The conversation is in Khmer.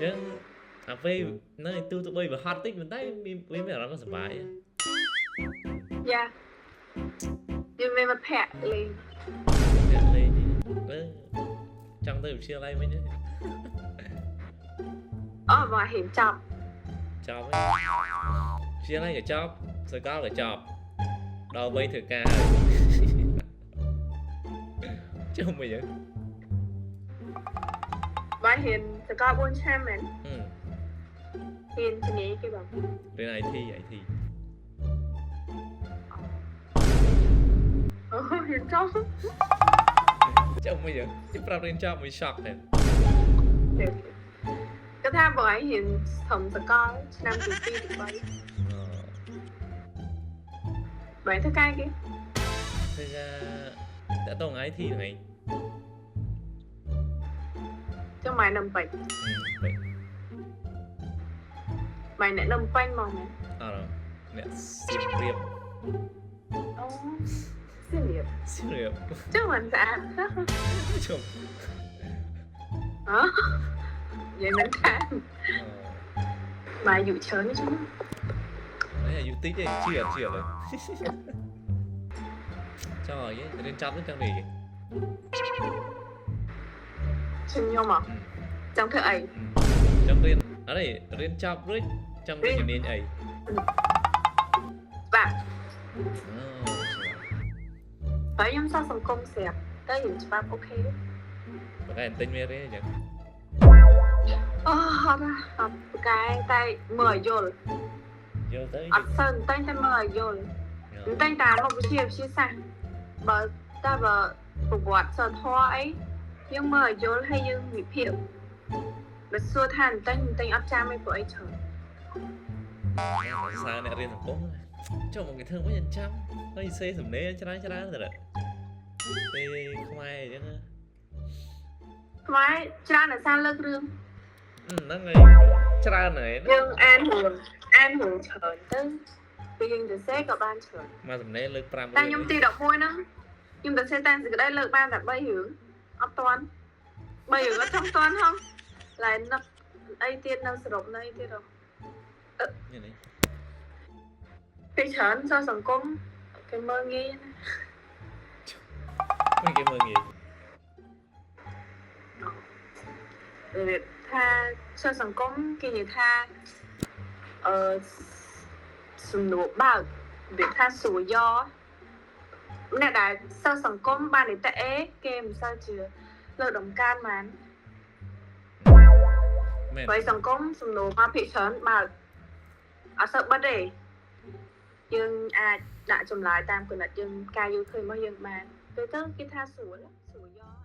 ចឹងអាពេលនៅទូទៅបីវាហត់តិចប៉ុន្តែវាមានអារម្មណ៍សប្បាយ យ៉ាយើងមានមិត្តភក្តិលេង អ្នកលេងអឺចង់ទៅវិទ្យាល័យវិញ អូមកហ៊ានចប់ ចប់ហើយវិទ្យាល័យក៏ចប់សកលក៏ចប់ដល់វ័យធ្វើការហើយចុះមិនចឹង មកហ៊ានសកល4ឆ្នាំមែនហ៊ានជំនាញគេបង រៀន IT IT អូហ៊ានចប់ ចុះមិនចឹងជិះប្រាប់រៀនចប់មួយ shock ទេ គាត់ថាបងឯងហ៊ានធំសកលឆ្នាំទី2ទី3បងធ្វើការគេ ធ្វើការតាក់ទង IT ហ្នឹងឯង ចឹងម៉ែនំពេញ ពេញ ម៉ែអ្នកនំពេញមកមែន អត់អ្នកសៀមរាប អូសៀមរាប សៀមរាប ចឹងមិនស្អាត ជុំ អ៎និយាយមិនខានម៉ែអាយុច្រើននេះចឹង នេះអាយុតិចទេជឿអត់ជឿឡើយចង់ឲ្យរៀនចប់ទៅចង់រៀនគេ ខ្ញុំមកចង់ធ្វើអី ចង់រៀនអត់ទេរៀនចប់រួចចង់រៀនជំនាញអី បាទ អូ ហើយខ្ញុំសោះសង្គមស្រាប់តែខ្ញុំច្បាប់ OK បើកែទិញមេរៀនអញ្ចឹង អូហត់អត់ប្រកែតែមើលឲ្យយល់ យល់ទៅ អត់សូវតែតែមើលឲ្យយល់តែតាមមុខវិជ្ជាវិទ្យាសាស្ត្របើតែបើប្រវត្តិសីលធម៌អីយើងមើលឲ្យយល់ហើយយើងវិភាគបើសួរថាតែតែអត់ចាំអីព្រោះអីច្រើន សារអ្នករៀនសង្គមចុះមកគេធ្វើវិញអញ្ចឹងហើយសេសំណេរច្រើនច្រើនទៅពេលខ្មែរអញ្ចឹង ខ្មែរច្រើនអាសាលើករឿង ហ្នឹងហើយច្រើនហើយ យើងអានរឿងអានរឿងច្រើនទៅពេលយើងទៅសេក៏បានច្រើន មកសំណេរលើក5 តែខ្ញុំទី11ហ្នឹងខ្ញុំទៅសេតាមសេចក្តីលើកបានតែ3រឿងអត់តាន់3រឿងអត់ចង់តាន់ហងឡែនឹកអីទៀតនៅសរុបនៅអីទៀតហ៎ នេះ ពេលច្រើនសង្គមគេមើលងាយណា គេមើលងាយ របៀបថាសង្គមគេនិយាយថាអឺសំណួរបើករបៀបថាស្រួលយកអ្នកដែលសិស្សសង្គមបាននិតេអេគេមិនសូវជាលើកដំកើងបាន មែន ព្រោះសង្គមសំណួរមកភាគច្រើនបើកអត់សូវបិទទេយើងអាចដាក់ចម្លើយតាមគណិតយើងការយល់ឃើញរបស់យើងបានពេលទៅគេថាស្រួលស្រួលយក